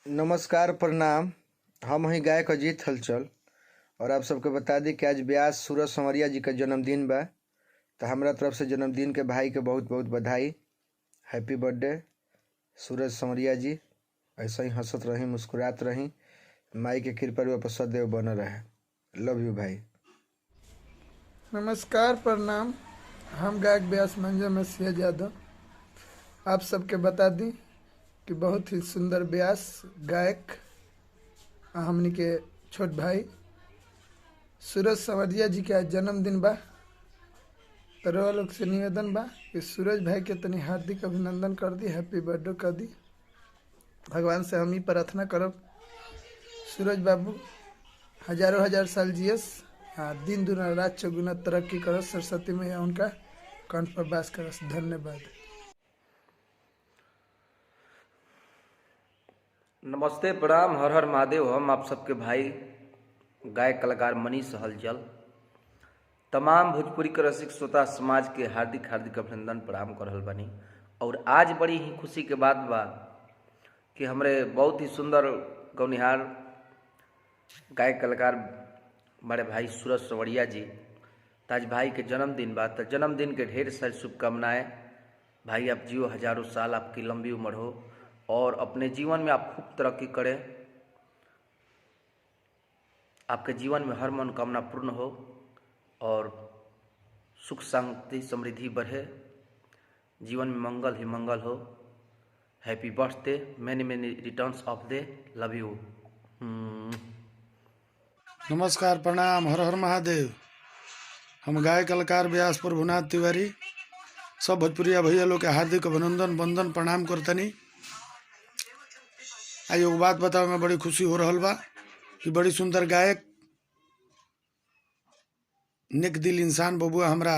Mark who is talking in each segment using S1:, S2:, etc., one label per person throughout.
S1: नमस्कार प्रणाम। हम हई गायक अजीत हलचल और आप सबके बता दी कि आज व्यास सूरज संवरिया जी का जन्मदिन बा, तो हमरा तरफ से जन्मदिन के भाई के बहुत बहुत बधाई। हैप्पी बर्थडे सूरज संवरिया जी। ऐसे ही हंसत रही, मुस्कुरात रही, माई के कृपा पर सदैव बनल रहे। लव you भाई।
S2: नमस्कार प्रणाम। हम गायक व्यास मंजर मसीहा यादव आप सबके बता दी कि बहुत ही सुंदर व्यास गायक हमनी के छोट भाई सूरज संवरिया जी के आज जन्मदिन बा। तो लोग से निवेदन बा कि सूरज भाई के तनी हार्दिक अभिनंदन कर दी, हैप्पी बर्थडे कर दी। भगवान से हम ही प्रार्थना करब सूरज बाबू हजारों हजार साल जियस, हाँ, दिन दुना रात चौगुना तरक्की करस, सरस्वती मैया उनका कंठ पर वास करस। धन्यवाद।
S3: नमस्ते प्रणाम, हर हर महादेव। हम आप सबके भाई गायक कलाकार मनीष हलचल तमाम भोजपुरी के रसिक श्रोता समाज के हार्दिक हार्दिक अभिनंदन प्रणाम कर रहल बानी। और आज बड़ी ही खुशी के बात बा कि हमरे बहुत ही सुंदर गौनिहार गायक कलाकार बड़े भाई सूरज संवरिया जी, ताज भाई के जन्मदिन बा। तो जन्मदिन के ढेर सारी शुभकामनाएं भाई। आप जियो हजारों साल, आपकी लंबी उम्र हो और अपने जीवन में आप खूब तरक्की करें, आपके जीवन में हर मनोकामना पूर्ण हो और सुख शांति समृद्धि बढ़े, जीवन में मंगल ही मंगल हो। Happy birthday, many many returns of day, love you.
S4: नमस्कार प्रणाम, हर हर महादेव। हम गायक कलाकार व्यास प्रभुनाथ तिवारी सब भोजपुरिया भैया लोग के हार्दिक अभिनंदन वंदन प्रणाम करतनी। आई एगो बात बतावे में बड़ी खुशी हो रहल बा कि बड़ी सुंदर गायक नेक दिल इंसान बबुआ हमरा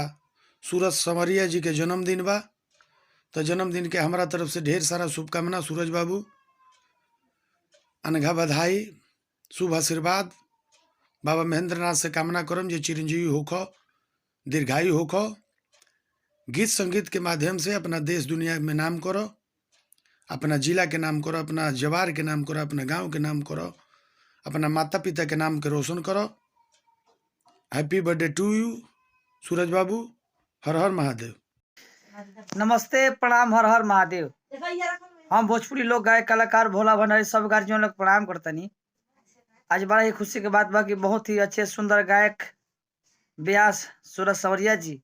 S4: सूरज संवरिया जी के जन्मदिन बा। तो जन्मदिन के हमरा तरफ से ढेर सारा शुभकामना सूरज बाबू, अनघा बधाई, शुभ आशीर्वाद। बाबा महेंद्र नाथ से कामना करम जे चिरंजीवी होखो, दीर्घायु होखो, गीत संगीत के माध्यम से अपना देश दुनिया में नाम करो, अपना जिला के नाम करो, अपना जवार के नाम करो, अपना गांव के नाम करो, अपना माता पिता के नाम के रोशन करो। Happy birthday to you Suraj बाबू। हर हर महादेव।
S5: नमस्ते प्रणाम, हर हर महादेव। हम भोजपुरी लोग गायक कलाकार भोला भंडारी सब गार्जियन लोग प्रणाम करतनी। आज बड़ा ही खुशी के बात बा कि बहुत ही अच्छे सुंदर गायक व्यास सूरज संवरिया जी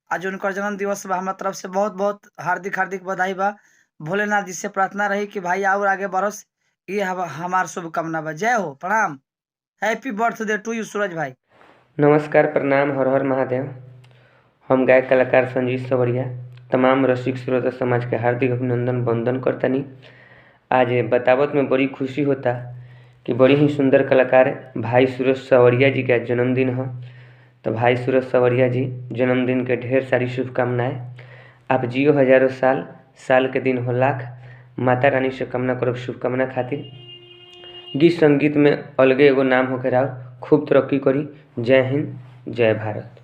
S5: आज उनकर जन्म दिवस बा। हमारा तरफ से बहुत बहुत हार्दिक हार्दिक बधाई बा। भोलेनाथ जी से प्रार्थना रही कि भाई और आगे बढ़स, ये हमार शुभकामना बा। जय हो, प्रणाम। हैप्पी बर्थडे टू you सूरज भाई।
S6: नमस्कार प्रणाम, हर हर महादेव। हम गायक कलाकार संजीव सवरिया तमाम रसिक श्रोता समाज के हार्दिक अभिनंदन वंदन करतनी। आज बतावत में बड़ी खुशी होता कि बड़ी ही सुंदर कलाकार भाई सूरज संवरिया जी का जन्मदिन है। तो भाई सूरज संवरिया जी जन्मदिन के ढेर सारी शुभकामनाएं। आप जियो हजारों साल, साल के दिन हो लाख। माता रानी से कामना करब शुभकामना खातिर। गीत संगीत में अलगे एगो नाम होकर और खूब तरक्की करी। जय हिंद, जय भारत।